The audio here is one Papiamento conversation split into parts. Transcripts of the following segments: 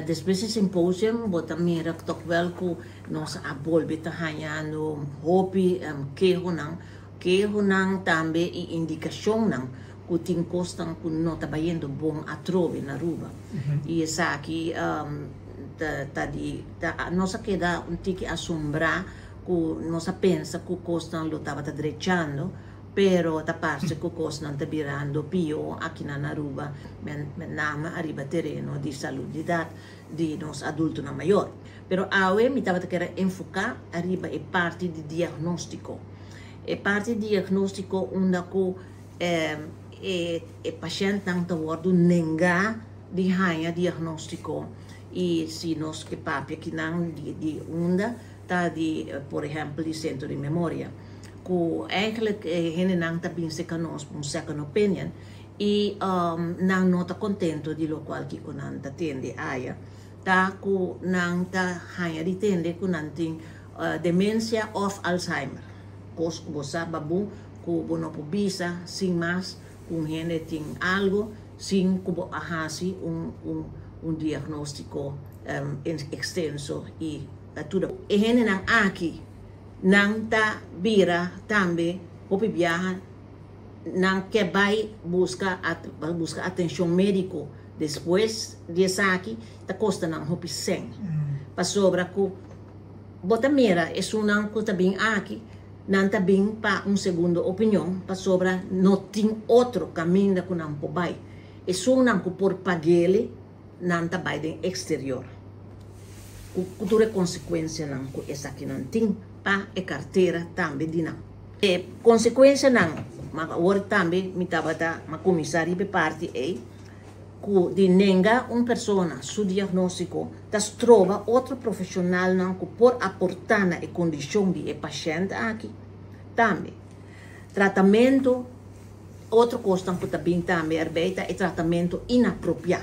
Despues di symposium bo ta mira toch wel ku nos a bolbe ta hañando hopi kehonan, kehonan tambe i indikashonnan ku tin kosnan ku no ta bayendo bon atrobe na Aruba. I esaki ta di ta nos a keda un tiki asombrá ku nos a pensa ku kosnan lo tabata drechando, pero ta parse ku kosnan ta birando pió akinan na Aruba, met name ariba tereno di salubridat di nos adultonan mayor. Pero awe mi tabata kere enfoká ariba e parti di diagnóstiko. E parti di diagnóstiko unda ku e e pashèntnan ta wòrdu nengá di haña diagnóstiko i si nos ke papia kinan di unda ta di por ehèmpel di Sentro di Memoria ku eigenlijk e hendenan ta bin serka nos pa un second opinion i nan no ta kontento di lokual kiko nan ta tende aya ta ku nan ta haña di tende ku nan tin demensia òf Alzheimer kos ku bo sa babu ku bo no por bisa sin mas ku un hende tin algo sin ku bo a hasi un un un diagnóstiko ekstenso i tur. E hendenan aki nan ta bira tambe hopi biaha nan ke bai buska buska atenshon médiko despues di esaki ta kosta nan hopi sèn pasobra ku bo ta mira esunnan ku ta bin aki. Nan ta bin pa un segundo opinion pasobra no tin otro caminda cu nan por bay. Esunnan cu por paguele nan ta bay den exterior. Cu tur e consecuencianan cu esakinan tin pa e cartera tambe di nan. E consecuencianan, ma awor tambe mi tabata, m'a cuminsa riba e parti ey, cu di nenga un persona su diagnostico ta stroba otro profesionalnan cu por aporta na e condicion di e pashent aki. Tambe, tratamento, otro cosnan cu ta bin tambe erbij ta e tratamento inapropia.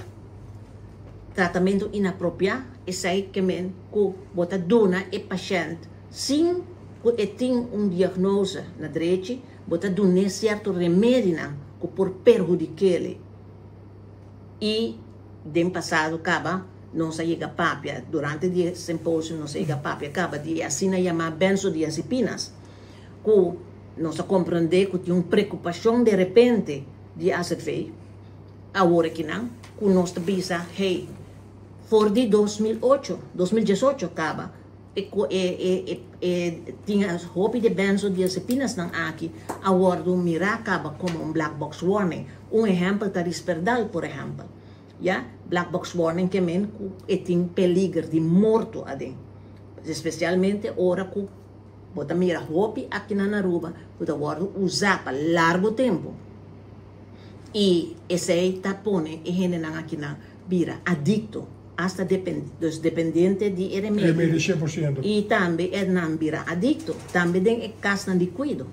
Tratamento inapropia, esey ke men cu bo ta duna e pashent sin cu e tin un diagnose na drechi, bo ta dun'e cierto remedinan cu por perhudik'ele. I den pasado kaba nos a yega papia, durante di e simposio nos a yega papia kaba di e asina yamá benzodiazepinas, ku nos a komprendé ku tin un preokupashon derepente di azv awor akinan, ku nos ta bisa, hey, for di 2008, 2018 kaba E ku e e e e tin hopi di benzodiazepinasnan aki a wòrdu mirá kaba komo un black box warning. Un ehèmpel ta Risperdal, por ehèmpel. Ya, black box warning ke men ku e tin peliger di morto aden. Espesialmente ora ku bo ta mira hopi akinan na Aruba ku ta wòrdu usá pa largu tempu. I esei ta pone e hendenan akinan bira adikto. Hasta depen, dus dependiente di e remedio. Remedio 100%. I tambe e nan bira adikto, tambe den e kasnan di kuido.